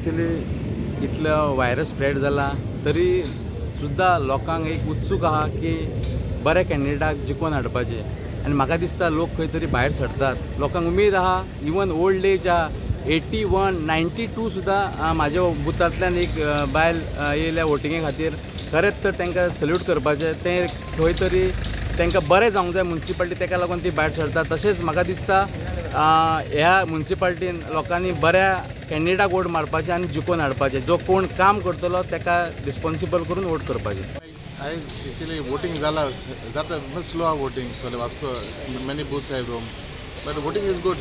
Actually इतलो virus spread जाला तरी सुद्दां लोकांक एक उत्सूक आहा की बऱ्या कॅन्डिडेटाक जिखोवन हाडपाचें आनी म्हाका दिसता लोक खंय तरी भायर सरतात. लोकांक उमेद आहा. इवन ओल्ड एज आहा, 81 92 सुद्दां म्हाज्या बुथांतल्यान एक बायल येयल्या वोटिंगे खातीर. खरेंच तर तांकां सल्यूट करपाचें. तें खंय तरी तांकां बरें जावंक जाय मुन्सिपाल्टी, ताका लागून ती भायर सरता. तशेंच म्हाका दिसता ह्या मुन्सिपाल्टीन लोकांनी बऱ्या कॅन्डिडेटाक वोट मारपाचें आनी जिखोवन हाडपाचें. जो कोण काम करतलो ताका रिस्पोन्सिबल करून वोट करपाचें. आयज एक्चुअली वोटिंग जाला जाता, स्लो आहा voting. Vasco many booths have room, but voting is good.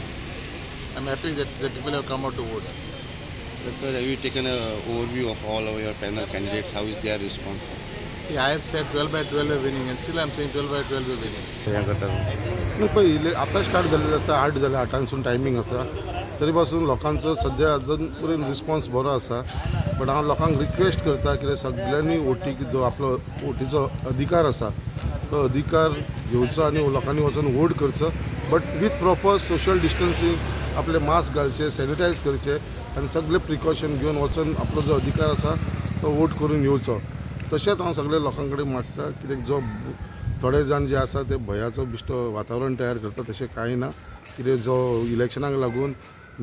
I am happy that the people have come out to vote. Sir, have you taken an overview of all of your panel candidates? How is their response? See, I have said 12 by 12 are winning, and still I am saying 12 by 12 are winning. न्ही पळय आतां start जाल्लें आसा, 8 जालें, 8 timing आसा, तरी पासून लोकांचो सद्या अजून पर्यंत रिस्पॉन्स बरो आसा. बट हांव लोकांक रिक्वेस्ट करता कितें सगळ्यांनी वोटीक जो आपलो वोटीचो अधिकार आसा तो अधिकार घेवचो आनी लोकांनी वचून वोट करचो, but with proper social distancing, आपले मास्क घालचे, सॅनिटायज करचे आनी सगळे प्रिकॉशन घेवन वचून आपलो जो अधिकार आसा तो वोट करून येवचो. तशेंच हांव सगळे लोकां कडेन मागता कित्याक जो थोडे जाण जे आसा ते भंयाचो बिश्टो वातावरण तयार करता, तशें कांय ना. कितें जो इलेक्शनाक लागून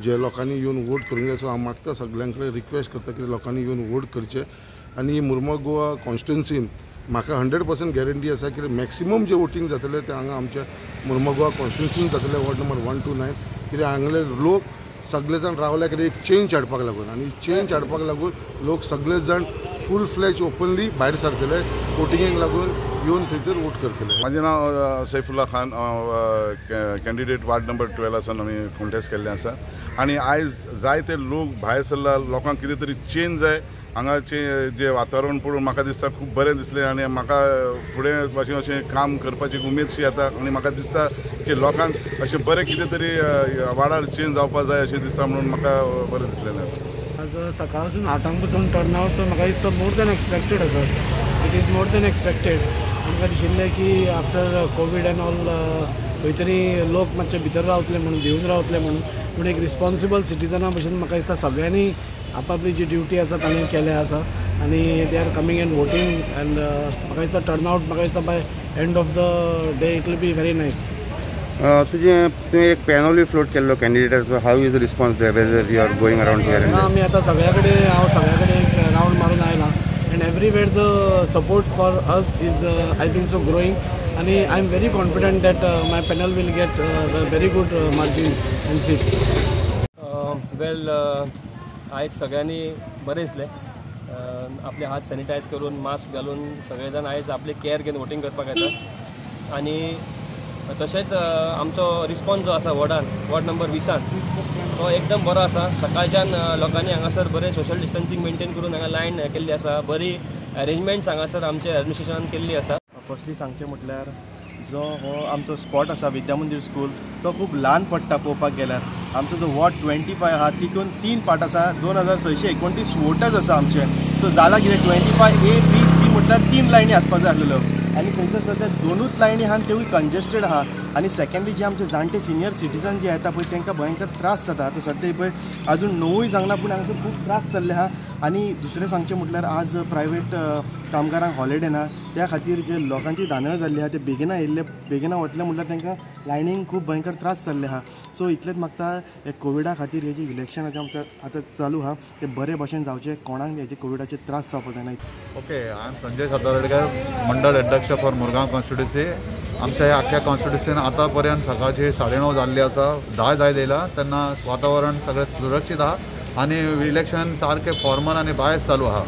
जे लोकांनी येवन वोट करूंक जाय, सो हांव मागता सगळ्यां कडेन रिक्वेस्ट करता की लोकांनी येवन वोट करचे. आनी मुर्मू गोवा कॉन्स्टिट्युन्सीन म्हाका 100% गॅरंटी आसा की मॅक्सिमम जे वोटींग जातलें तें हांगा आमच्या मुर्मू गोवा कॉन्स्टिट्युन्सीन जातलें, वॉर्ड नंबर 1 to 9. कित्याक हांगले लोक सगळे जाण रावल्या कितें एक चेंज हाडपाक लागून, आनी चेंज हाडपाक लागून लोक सगळे जाण फूल फ्लॅज ओपनली भायर सरतले वोटिंगेक लागून येवन थंयसर वोट करतले. म्हाजें नांव Saifullah Khan, candidate ward number 12 आसान आमी कॉन्टेस्ट केल्लें आसा. आनी आयज जायते लोक भायर सरला, लोकांक कितें तरी चेंज जाय. हांगाचें जें वातावरण पळोवन म्हाका दिसता खूब बरें दिसलें आनी म्हाका फुडें अशें अशें काम करपाची उमेदशी येता आनी म्हाका दिसता की लोकांक अशें बरें कितें तरी वाडार चेंज जावपाक जाय अशें दिसता, म्हणून म्हाका बरें दिसलें. आज सकाळसून 8 पासून टर्नआउट म्हाका दिसता मोर दॅन एक्सपेक्टेड आसा. It is more than expected. आमकां दिशिल्लें की आफ्टर कोवीड एंड ऑल खंय तरी लोक मातशे भितर रावतले म्हणून, भिवन रावतले म्हणून, पूण एक रिस्पोन्सिबल सिटीजना भशेन म्हाका दिसता सगळ्यांनी आपापली जी ड्युटी आसा तांणी केल्या आसा आनी they are coming and voting. And म्हाका दिसता टर्नआउट म्हाका दिसता by end of the day it will be very nice. तुजें तुवें एक पॅनलूय फ्लोट केल्लो कॅन्डिडेटाचो, how is the response there whether you are going around here? आमी आतां सगळ्या कडेन, हांव सगळ्या कडेन एक रावंड मारून आयला and everywhere the support for us is I think so growing आनी I am very confident that my panel will get very good margin and seats. Well, आयज सगळ्यांनी बरें दिसलें, आपले हात सॅनिटायज करून मास्क घालून सगळे जाण आयज आपले केअर घेवन वोटींग करपाक येता. आनी तशेंच आमचो रिस्पॉन्स जो आसा वॉर्डान, वॉर्ड नंबर 20 तो एकदम बरो आसा. सकाळच्यान लोकांनी हांगासर बरें सोशल डिस्टन्सींग मेंटेन करून हांगा लायन केल्ली आसा, बरी अरेंजमेंट्स हांगासर आमच्या एडमिनिस्ट्रेशनान केल्ली आसा. फर्स्टली सांगचें म्हटल्यार जो हो आमचो स्पॉट आसा विद्या मंदीर स्कूल तो खूब ल्हान पडटा पळोवपाक गेल्यार. आमचो जो वॉर्ड 25 आहा तितून 3 पार्ट आसा, 2629 वोटर्स आसा आमचे. सो जाला कितें 25 A B C म्हटल्यार 3 लायनी आसपाक जाय आसलेल्यो आनी थंयसर सद्या 2 लायनी आहा त्योय कंजेस्टेड आहा. आनी सेकेंडली जे आमचे जाणटे सिनियर सिटीजन जे येता पळय तांकां भयंकर त्रास जाता. आतां सद्या पळय अजून 9 जावंक ना पूण हांगासर खूब त्रास जाल्ले आहा. आनी दुसरें सांगचें म्हटल्यार आज प्रायवेट कामगारांक हॉलिडे ना, त्या खातीर जे लोकांची धांदळ जाल्ली आहा ते बेगिना येयल्ले बेगिना वतले म्हटल्यार तांकां लायनींग खूब भयंकर त्रास जाल्ले आहा. सो इतलेंच मागता हे कोविडा खातीर हे जे इलेक्शनाचें आमचें आतां चालू आहा ते बरे भशेन जावचें, कोणाक हेजे कोविडाचे त्रास जावपाक जायना. Okay, I am Sanjay Satardekar, मंडळ अध्यक्ष फॉर मुरगांव कॉन्स्टिट्युन्सी. आमच्या ह्या आख्ख्या कॉन्स्टिट्युन्सीन आतां पर्यंत सकाळची 9:30 जाल्ली आसा, 10 जायत येयला तेन्ना वातावरण सगळें सुरक्षीत आहा आनी इलेक्शन सारकें फॉर्मल आनी बायस चालू आहा.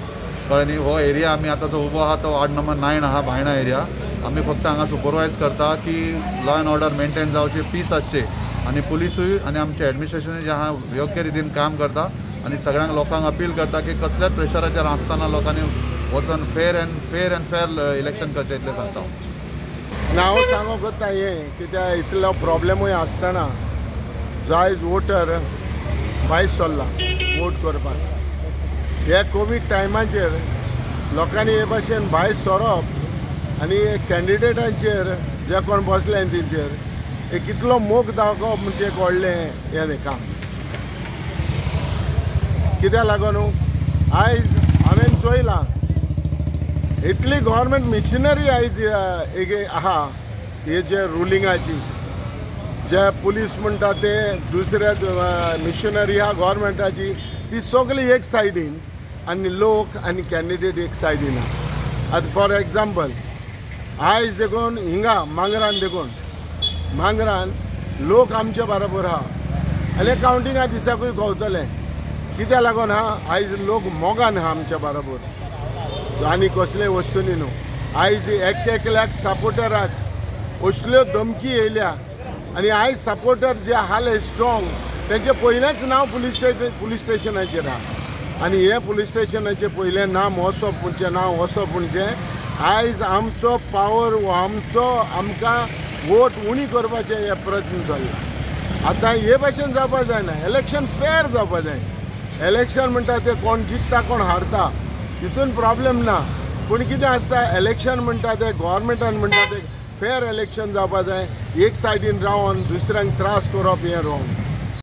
कळ्ळें न्ही? हो एरिया आमी आतां जो उबो आहा तो वार्ड नंबर 9 आहा, बायणा एरिया. आमी फक्त हांगा सुपरवायज करता की लॉ एंड ऑर्डर मेंटेन जावची, पीस आसचे आनी पुलिसूय आनी आमचे एडमिनिस्ट्रेशन जे आहा योग्य रितीन काम करता आनी सगळ्यांक लोकांक अपील करता की कसल्याच प्रेशराचेर आसतना लोकांनी वचून fair and fair election करचें इतलें सांगता हांव. हांव सांगूंक सोदता हें कित्याक इतलो प्रॉब्लेमूय आसतना जो आयज वोटर भायर सरला वोट करपाक, हे कोवीड टायमाचेर लोकांनी हे भाशेन भायर सरप आनी कॅन्डिडेटांचेर जे कोण बसले तेंचेर एक कितलो मोग दाखोवप म्हणजे एक व्हडलें हें न्ही काम. कित्याक लागून आयज हांवें चोयलां इतली गव्हर्मेंट मिशिनरी आयज एक आहा हे जे रुलिंगाची, जे पुलीस म्हणटा ते दुसऱ्या मिशनरी आहा गव्हर्मेंटाची, ती सगळी एक सायडीन आनी लोक आनी कॅन्डिडेट एक सायडीन आहा. आतां फॉर एग्जाम्पल आयज देखून हिंगा मांगरान, देखून मांगरान लोक आमचे बरोबर आहा आनी कावंटिंगा दिसाकूय गवतले. कित्याक लागून आहा आयज लोक मोगान आहा आमच्या बरोबर आनी कसले वस्तूंनी न्हू. आयज एक एकल्याक सपोर्टराक असल्यो धमकी येयल्या आनी आयज सपोर्टर जे आहाले स्ट्रॉंग तेंचें पयलेंच नांव पुलीस स्टेशनाचेर आहा आनी हे पुलीस स्टेशनाचें पयलें नाम वचप म्हणचें नांव वचप म्हणजे आयज आमचो पावर आमचो आमकां वोट उणी करपाचे हे प्रयत्न चल्ला. आतां हे भाशेन जावपा जायना, इलेक्शन फेर जावपा जाय. इलेक्शन म्हणटा ते कोण जिखता कोण हारता तितून प्रॉब्लेम ना, पूण कितें आसता इलेक्शन म्हणटा ते गव्हर्मेंटान म्हणटा ते फेर इलेक्शन जावपा जाय. एक सायडीन रावन दुसऱ्यांक त्रास करप हें रॉंग.